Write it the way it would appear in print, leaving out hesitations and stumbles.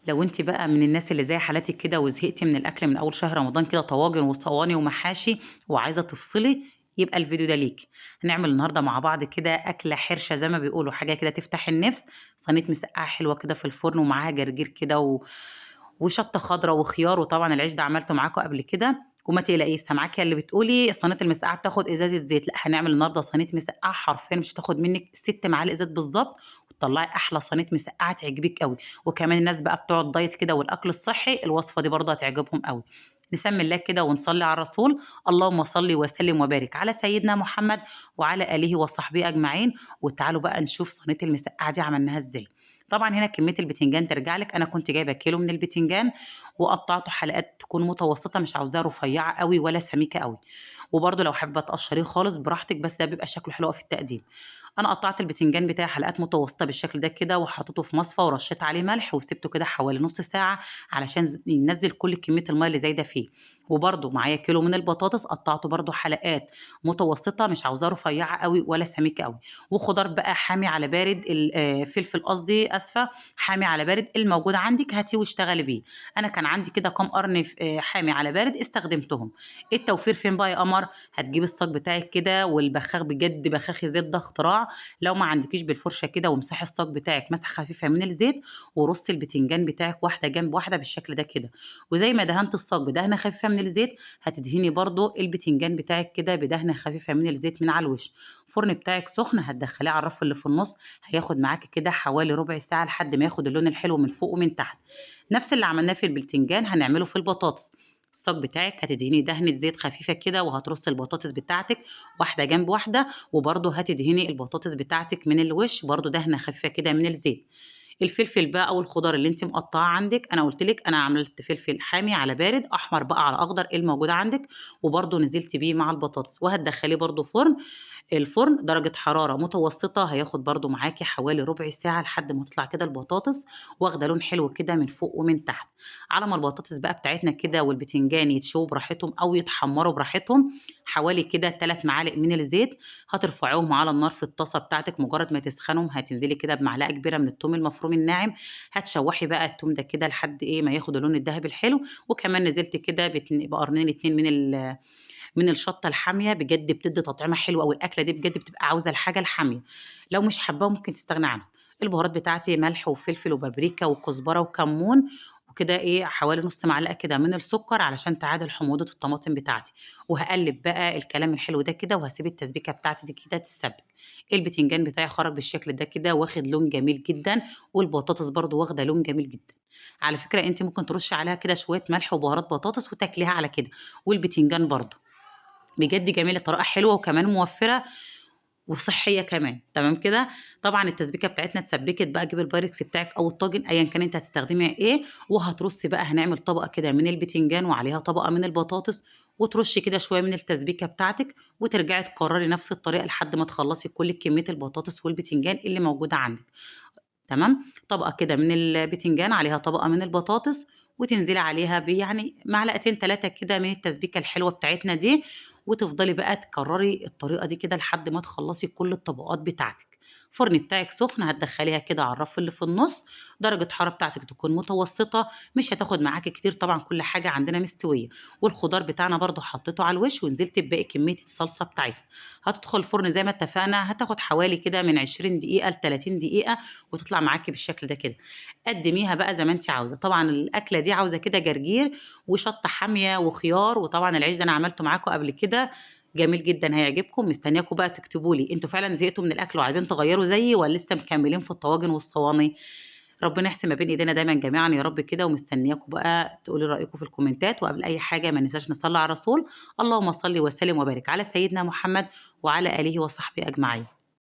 لو انت بقى من الناس اللي زي حالاتي كده وزهقتي من الاكل من اول شهر رمضان كده، طواجن وصواني ومحاشي وعايزه تفصلي، يبقى الفيديو ده ليك. هنعمل النهارده مع بعض كده اكله حرشه زي ما بيقولوا، حاجة كده تفتح النفس، صينية مسقعه حلوة كده في الفرن ومعاها جرجير كده وشطه خضراء وخيار، وطبعا العيش ده عملته معاكم قبل كده. وما تقلقيش سامعاكي اللي بتقولي صينية المسقعه بتاخد ازازة زيت، لا هنعمل النهارده صينية مسقعه حرفيا مش هتاخد منك 6 معالق زيت بالظبط، وتطلعي احلى صينية مسقعه تعجبك قوي. وكمان الناس بقى بتوع الدايت كده والاكل الصحي الوصفة دي برضه هتعجبهم قوي. نسمي الله كده ونصلي على الرسول، اللهم صل وسلم وبارك على سيدنا محمد وعلى اله وصحبه اجمعين. وتعالوا بقى نشوف صينية المسقعه دي عملناها ازاي. طبعا هنا كمية البتنجان ترجع لك، انا كنت جايبه كيلو من البتنجان وقطعته حلقات تكون متوسطه، مش عاوزاها رفيعة قوي ولا سميكة قوي، وبرده لو حابة تقشريه خالص براحتك، بس ده بيبقى شكله حلو في التقديم. انا قطعت البتنجان بتاعي حلقات متوسطه بالشكل ده كده، وحطيته في مصفى ورشيت عليه ملح وسبته كده حوالي نص ساعة علشان ينزل كل كمية المية اللي زايدة فيه. وبرده معايا كيلو من البطاطس قطعته برده حلقات متوسطه، مش عاوزاه رفيعة قوي ولا سميكة قوي. وخضار بقى حامي على بارد، فلفل قصدي اسفه، حامي على بارد الموجود عندك هاتيه واشتغلي بيه. انا كان عندي كده كام قرن حامي على بارد استخدمتهم. التوفير فين بقى يا قمر؟ هتجيب الصاج بتاعك كده والبخاخ، بجد بخاخ الزيت ده اختراع. لو ما عندكيش بالفرشه كده وامسحي الصاج بتاعك مسحه خفيفة من الزيت، ورصي البتنجان بتاعك واحدة جنب واحدة بالشكل ده كده. وزي ما دهنت الصاج بدهنه خفيفة من الزيت، هتدهني برضو البتنجان بتاعك كده بدهنه خفيفة من الزيت من على الوش. الفرن بتاعك سخن، هتدخليه على الرف اللي في النص، هياخد معاكي كده حوالي ربع ساعة لحد ما ياخد اللون الحلو من فوق ومن تحت. نفس اللي عملناه في البتنجان هنعمله في البطاطس. الصاج بتاعك هتدهني دهنة زيت خفيفة كده، وهترصي البطاطس بتاعتك واحدة جنب واحدة، وبرضه هتدهني البطاطس بتاعتك من الوش برضه دهنة خفيفة كده من الزيت. الفلفل بقى او الخضار اللي انت مقطعاه عندك، انا قلت لك انا عملت فلفل حامي على بارد، احمر بقى على اخضر الموجود عندك، وبرضه نزلت بيه مع البطاطس. وهتدخليه برضه فرن، الفرن درجة حرارة متوسطة، هياخد برضه معاكي حوالي ربع ساعة لحد ما تطلع كده البطاطس واخدة لون حلو كده من فوق ومن تحت. على ما البطاطس بقى بتاعتنا كده والبتنجان يتشووا براحتهم او يتحمروا براحتهم، حوالي كده 3 معالق من الزيت هترفعيهم على النار في الطاسة بتاعتك. مجرد ما تسخنهم هتنزلي كده بمعلقة كبيرة من التوم المفروم الناعم، هتشوحي بقى التوم ده كده لحد ايه ما ياخد اللون الذهبي الحلو. وكمان نزلت كده بقرنين 2 من الشطه الحامية، بجد بتدي تطعيمه حلوة، والاكله دي بجد بتبقى عاوزه الحاجة الحامية، لو مش حباها ممكن تستغنى عنها. البهارات بتاعتي ملح وفلفل وبابريكا وكزبره وكمون وكده ايه حوالي نص معلقه كده من السكر علشان تعادل حموضه الطماطم بتاعتي. وهقلب بقى الكلام الحلو ده كده، وهسيب التسبيكه بتاعتي دي كده تتسبك. البتنجان بتاعي خرج بالشكل ده كده واخد لون جميل جدا، والبطاطس برضو واخده لون جميل جدا. على فكرة انت ممكن ترشي عليها كده شوية ملح وبهارات بطاطس وتاكليها على كده، والبتنجان برضو بجد جميلة، طريقه حلوة وكمان موفره وصحية كمان. تمام كده. طبعا التسبيكه بتاعتنا اتسبكت بقى، جيب البايركس بتاعك او الطاجن ايا كان انت هتستخدمي ايه، وهترصي بقى. هنعمل طبقه كده من البتنجان وعليها طبقه من البطاطس، وترشي كده شوية من التسبيكه بتاعتك، وترجعي تكرري نفس الطريقة لحد ما تخلصي كل كمية البطاطس والبتنجان اللي موجودة عندك. تمام. طبقه كده من البتنجان عليها طبقه من البطاطس، وتنزلي عليها يعني معلقتين 3 كده من التسبيكه الحلوة بتاعتنا دي، وتفضلي بقى تكرري الطريقة دي كده لحد ما تخلصي كل الطبقات بتاعتك. الفرن بتاعك سخن، هتدخليها كده على الرف اللي في النص، درجه حرارة بتاعتك تكون متوسطه، مش هتاخد معاكي كتير، طبعا كل حاجة عندنا مستوية. والخضار بتاعنا برده حطيته على الوش، ونزلت بباقي كمية الصلصه بتاعتنا. هتدخل الفرن زي ما اتفقنا، هتاخد حوالي كده من 20 دقيقة ل 30 دقيقة، وتطلع معاكي بالشكل ده كده. قدميها بقى زي ما انت عاوزه. طبعا الاكلة دي عاوزه كده جرجير وشطه حامية وخيار، وطبعا العيش ده انا عملته معاكم قبل كده، جميل جدا هيعجبكم. مستنياكم بقى تكتبوا لي انتوا فعلا زهقتوا من الاكل وعايزين تغيروا زيي، ولا لسه مكملين في الطواجن والصواني. ربنا يحسن ما بين ايدينا دايما جميعا يا رب كده. ومستنياكم بقى تقولوا رايكم في الكومنتات. وقبل اي حاجة ما ننساش نصلي على الرسول، اللهم صل وسلم وبارك على سيدنا محمد وعلى اله وصحبه اجمعين.